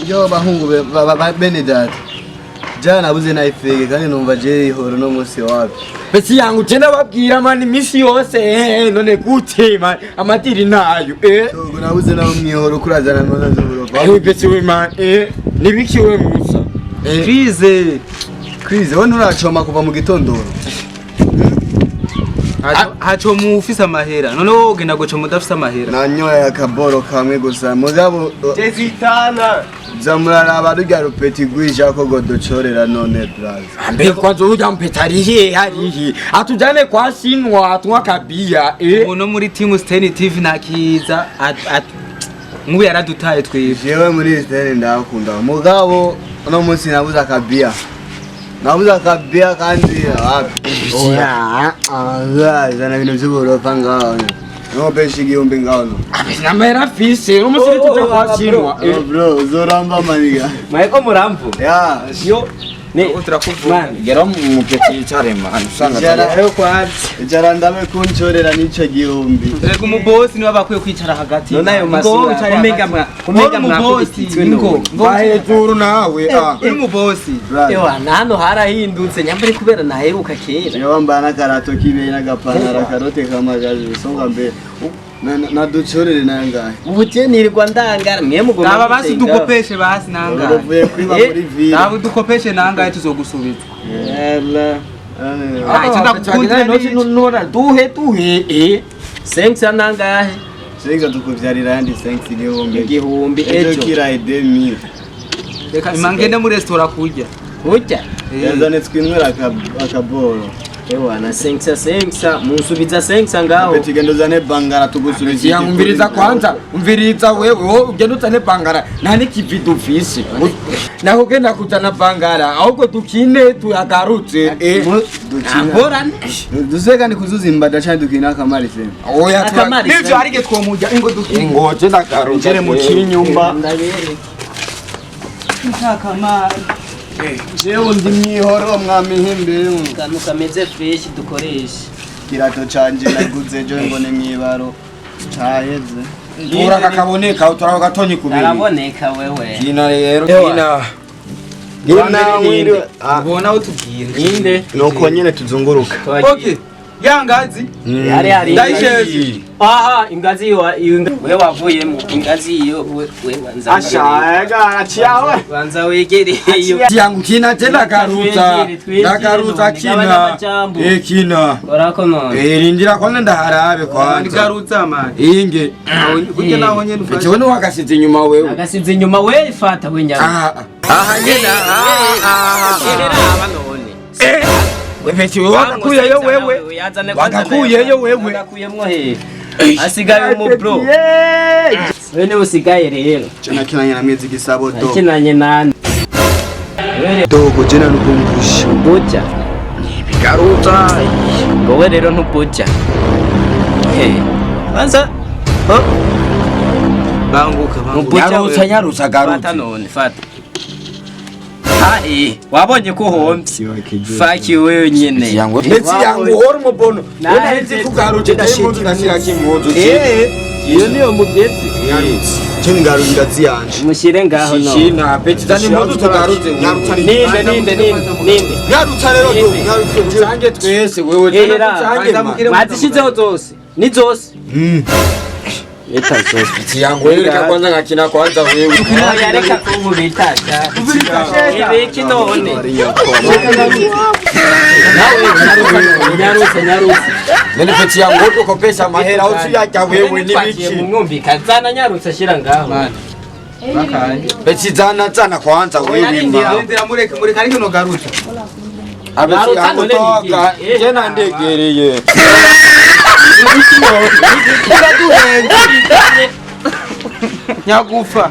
Yo bahungu bene data. Jana nabuze na ifege kandi numva je ihoro no munsi wapi. Petit yangu je ndababwira man imisi yose, none gute man amadiri nayo? Dogo, nabuze nawe mwihoro kurazana nkoza z'uburofa. Petit we man, nibiki we Musa? Crise. Chris, wowe nturacoma kuva mu gitondo. Haco mu ufise amahera, none wowe ugenda gucoma udafise amahera? Nanyoye akaboro kamwe gusa mugabo. Jezitana. Za muraraba rurya rupeti rwija ko goducorera none braza. Mbe kwanza urya mpeta arihe? Arihe atujane kwa sinwa tunywa kabia? Ubu muri team Steny TV ntakiza nk'ubu yaradutaye twebwe. Jewe muri Steny ndakunda, mugabo uno munsi nabuze akabia. Nabuze akabia kandi wapi. Ya. Ah, zana ibintu vy'uburofa ngaho. No pesha 1000 ngaho. No. Namera afise umusiri tuja kwa sinwa. Oh bro, uzoramba maniga. Mweko muramvu. Ya. Yo. Ni Turakuvuga. Man. Gera mu petit yicare man usanga. Icara. Ayo kwanza. Icara ndabe kuncorera n'ico 1000. Rega umubosi niwe bakwiye kwicara hagati. None ayo Ngo masura wicare kumega hagati. kumega Uri umubosi, mwakubititswe ngo none. ngo Va hejuru nawe ah. Uri umubosi. Braza. Ewa, nano harahindutse nyambari kubera naheruka kera. Jewe wambaye n'akarato k'ibeyi n'agapantaro akarote kamagazi songa mbere. Naducorere nangahe? Ubu je nirirwa ndangara mwe mugoma. Aba basi mwicaye ngaho. dukopeshe basi nangahe. Uvuye kwiba muri ville. Aba dukopeshe nangahe tuzogusubiza. Yalla. Ah, icyo ndakukundira ni iki? Nora duhe duhe. Sensa nangahe? Senga tukuvyarira yandi senga 1000. 1000 Ejo ejo. kiraye 2000. Reka imangende muri restaurant kurya. Kurya. Yazane twinywera akaboro. Ewa na sensa sensa munsubiza sensa ngaho. Peti gendo zane bangara tugusubiza. Ya, umviriza kwanza, umviriza wewe, wowe ugenda uzane bangara nta n'ikivi dufise nako genda kuzana bangara ahubwo dukine tuyagarutse. Angorane. Duze kandi kuzuza imbada cyane dukina akamari se. Oya. Akamari. Nivyo arige twomurya ingo dukine. Ingoje ndagarutse. Njere mu kinyumba. Ndabereke. Ntakamari. Jewe ndi mwihoro mwamihimbere. Kantu kameze fresh dukoresha. Kirato canje naguze ejo ngo ni mwibaro. Caheze. Tura kakaboneka utura gatonyi kubiri. Araboneka wewe. Kina rero kina. Gina mwiriwe. Ubona aho tubwira. Inde. Nuko nyene tuzunguruka. Okay. Ya ngazi. Hari hari. Ndayisheze. Aha, ingazi iyo we wavuyemo ingazi iyo we banza. Ashaga aciyawe. Banza wegere iyo. Yangu kina je ndagarutsa. Twegere, twegere Ndagarutsa none, kina. gabanya amajambo. Kina. Korako none. Rindira kwanza ndaharabe kwanza. Ngarutsa man. Inge. Burya naho nyene ufashe. Jewe niwagasize inyuma wewe. Agasize inyuma we fata we nyaru. Ah aha nyene aha. Raba none. Wewe wagakuyeyo wewe. Wagakuyeyo wewe. Wagakuyemwo he? Asigaye umu bro. We niwe usigaye rero. Cana kinanye na mwezi gisabo do. Akinanye nande? Wewe Dogo jena nukumbusha. buja. Bigaruta. Wowe rero ntubuja. Eh. Banza. Oh, Banguka banguka. ntubuja. Nyarutsa wewe. nyarutsa Fata garutsa. none fata. Ha wabonye ko uhombye. Fuck you wewe nyene. Yangu ndetse yangu hora umubono. Naheze. Naheze kugarutse ndashimye ndashira kimpuzu. Iyo niyo mugezi. Cyo ngaru ingazi yanje. Mushyire ngaho no. Shina peti zani impuzu tugarutse. Nyarutsa. Ninde ninde ninde ninde. Nyarutsa rero do. Nyarutsa. Tusange twese wewe. Ehera. Tusange ma. Mwazishizeho zose. Ni zose. Leta zose. Peti yangu reka kwanza ngakina kwanza wewe. Oya reka kunkubita. Ibiki none. Nyarutse nyarutse. None peti yangu ukopesha amahera usuyajya wewe Twagiye mu nibiki. mwumvikano. Zana nyarutse ashyira ngaho. Bakaye. Peti zana zana kwanza wewe ma. Ndira mureke mureke ariko no garuta. Abeti Nyarutsa yangu none toka nibiki. je nandegereye. Nyagufa.